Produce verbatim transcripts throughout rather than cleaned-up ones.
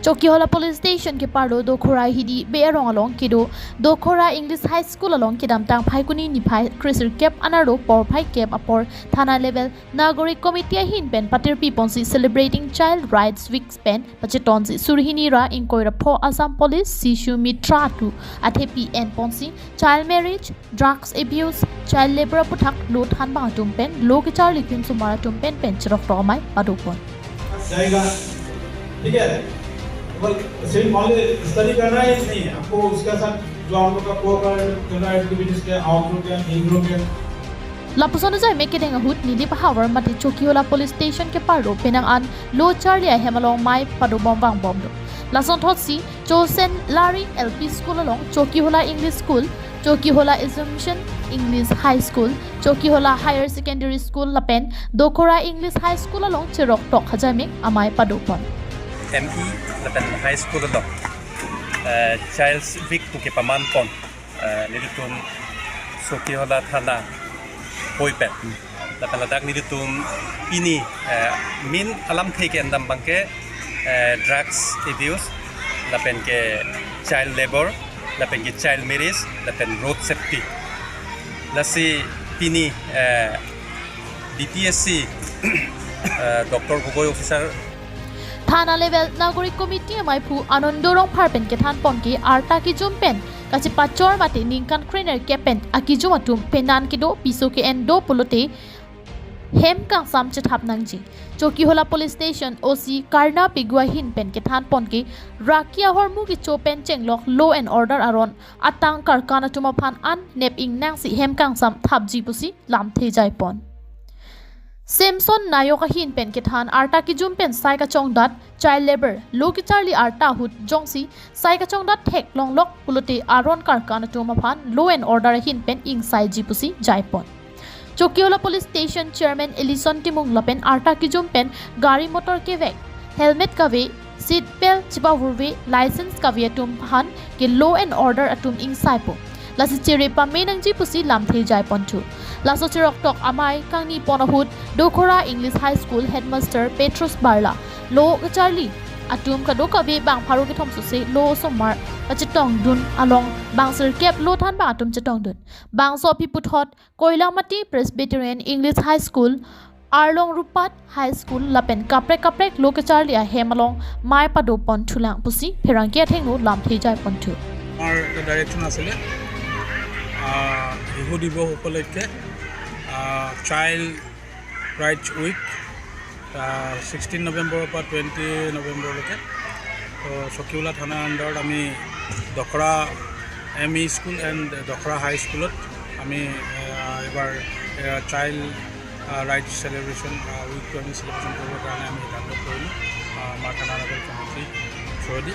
Chokihola Police Station keparlo Dokhora Hidi Be arong along kedo Dokhora English High School along kedamtang Phaikuni niphai kresirkep anarlo porphai kep apor thana level Nagorik Committee ahin pen patirpi ponsi Celebrating Child Rights Week pen pachetonsi suri hini ra ingkoi ra pho Assam Police Sishu Mitra atu athepi en ponsi child marriage, drugs abuse, child labour aputhak lo thanbang atum pen lo kecharli kingsumar atum pen pen cheroktok amei padopon. जाएगा, ठीक है? केवल सिर्फ खाली स्टडी करना ही नहीं है, आपको उसके साथ जो हम लोग का को करिकुलर एक्टिविटीज के आउटडोर के, इनडोर के, Lapuson ajai mek kedeng ahut Nilip ahavar mate Chokihola Police Station keparlo penang an lo charli ahem along mei padobom vangbomlo. Lasonthotsi Chosen Lari L P School along Chokihola English School, Chokihola Assumption English High School, Chokihola Higher Secondary School lapen Dokhora English High School along cheroktok ajai mek amei padopon. M E lapen High School along, eh, Child's Week pu kepaman pon, eh, nelitum Chokihola thana hoi pen. Lapen ladak nelitum pini, eh, main alamthe ke-endam abangke, eh, drugs abuse, lapen ke child labour, lapen ke child marriage, lapen road safety. Lasi pini, eh, D P S C, eh, Doctor Gogoi officer Thana level Nagorik Committee ameiphu Anando Rongphar pen kethan pon ke arta kijum pen kachepachor mate ningkan krenerkep pen akijum atum penan kedo piso ke-en do pulote hem kangsam chethap nangji. Chokihola Police Station O C Karna Pegua ahin pen kethan pon ke raki ahormu kecho pen chenglok law and order aron atang karkan atum aphan an nep ingnangsi hem kangsam thapji pusi lamthe jaipon. Samson Nayok ahin pen kethan arta kijum pen sai kachongdat child labour lo kecharli arta ahut jongsi sai kachongdat theklonglok pulote aron karkan atum aphan law and order ahin pen ingsaiji pusi jaipon. Chokihola Police Station Chairman Ellison Timung lapen arta kijum pen gari motor kevek, helmet kave, seat belt chepavurve, license kave atum aphan ke law and order atum ingsaipo. Lasi chere pame nangji pusi lamthe jaiponthu. Laso cheroktok amei kangni pon ahut Dokhora English High School Headmaster Petrus Barla lo kecharli atum kadokave bang pharo kethom sose lo osomar pachetongdun along bang sirkep lo thanbang atum chetongdun. Bangso aphi puthot Koilamati Presbyterian English High School, Arlong Rupat High School lapen kaprek kaprek lo kecharli ahem along mei padoponthulang pusi pherangke athengno lamthe jaiponthu. আমাৰ এটা ডাইৰেকশ্যন আছিলে, আহ, শিশু দিৱস উপলক্ষে, আহ, child rights week, আহ, ছিক্সটিন নৱেম্বৰৰ পৰা টুৱেণ্টি নৱেম্বৰলৈকে। তো চকিউলা থানাৰ আণ্ডাৰত আমি দখৰা এম ই স্কুল এণ্ড দখৰা হাই স্কুলত আমি, আহ, এইবাৰ, আহ, চাইল্ড, আহ, ৰাইটছ চেলিব্ৰেশ্যন, আহ, উইকটো আমি চেলিব্ৰেশ্যন কৰিবৰ কাৰণে আমি সিদ্ধান্ত কৰিলোঁ, আহ, আমাৰ থানা লেভেল কমিটি থ্ৰুৱেদি।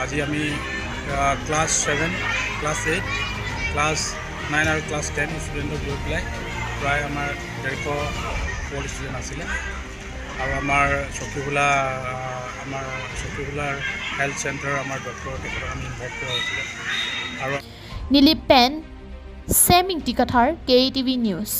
আজি আমি, আহ, class seven, class eight, class nine আৰু ক্লাছ টেন ষ্টুডেণ্টক লৈ পেলাই প্ৰায় আমাৰ ডেৰশ পোৱালি ষ্টুডেণ্ট আছিলে। আৰু আমাৰ চকীহোলা, আহ, আমাৰ চকীহোলাৰ হেল্থ চেণ্টাৰৰ আমাৰ ডক্টৰ তেখেতক আমি ইনভাইট কৰা হৈছিলে। আৰু Nilip pen Seming Tikathar, K A T V News.